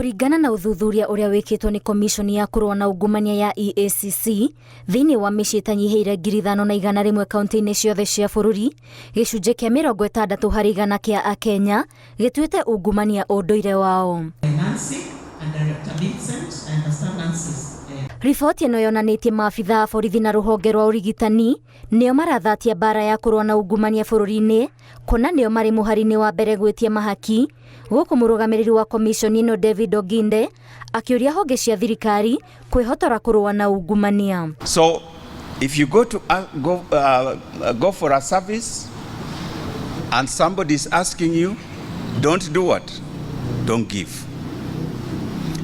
Kũringana na ũthuthuria ũrĩa wĩkĩtwo nĩ Komiconi ya kũrũa na ungumania ya EACC, thĩinĩ wa mĩciĩ ĩtanyihĩire 5100 kaunti-inĩ ciothe cia bũrũri, gĩcunjĩ kĩa 60% kĩa Akenya gĩtuĩte ungumania ũndũire wao. Nancy and Director Vincent. I understand Nancy's Riboti ĩno yonanĩtie maabitha a borithi na rũhonge rwa ũrigitani nĩo marathatia mbara ya kũrũa na ungumania bũrũri-inĩ, kuona nĩo marĩ mũhari-inĩ wa mbere gwĩtia mahaki, gũkũ mũrũgamĩrĩri wa komiconi ĩno David Oginde akĩũria honge cia thirikari kwĩhotora kũrũa na ungumania. So if you go to go for a service and somebody is asking you, don't do what? Don't give.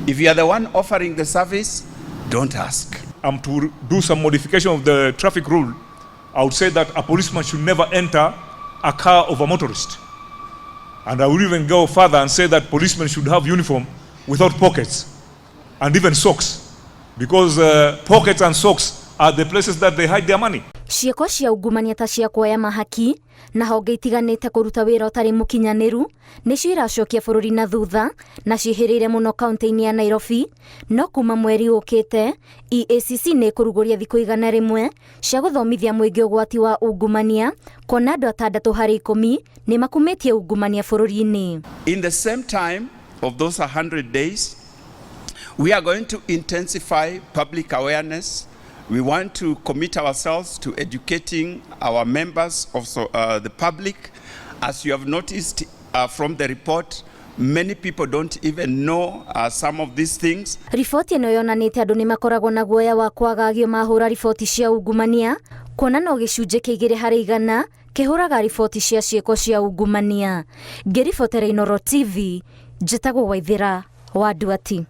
If you are the one offering the service, don't ask. I'm to do some modification of the traffic rule, I would say that a policeman should never enter a car of a motorist. And I would even go further and say that policemen should have uniform without pockets and even socks, because pockets and socks are the places that they hide their money. Ciĩko cia ungumania ta cia kuoya mahaki na honge itiganĩte kũruta wĩra ũtarĩ mũkinyanĩru nĩcio iracokia bũrũri na thutha na ciĩhĩrĩire mũno kaunti-inĩ ya Nairobi. No kuma mweri ũkĩte, EACC nĩ ĩkũrugũria thikũ 100 cia gũthomithia mũingĩ ũgwati wa ungumania, kuona andũ 6 harĩ 10 nĩ makumĩtie ungumania bũrũri-inĩ. In the same time of those 100 days, we are going to intensify public awareness. We want to commit ourselves to educating our members of the public. As you have noticed from the report, many people don't even know some of these things. Riboti ĩno yonanĩtie andũ nĩ makoragwo na guoya wa kwagagio mahũra riboti cia ungumania, kuona no gĩcunjĩ kĩa 2% kĩhũraga riboti cia ciĩko cia ungumania. Ngĩribotera Inooro TV, njĩtagwo Waithĩra wa Nduati.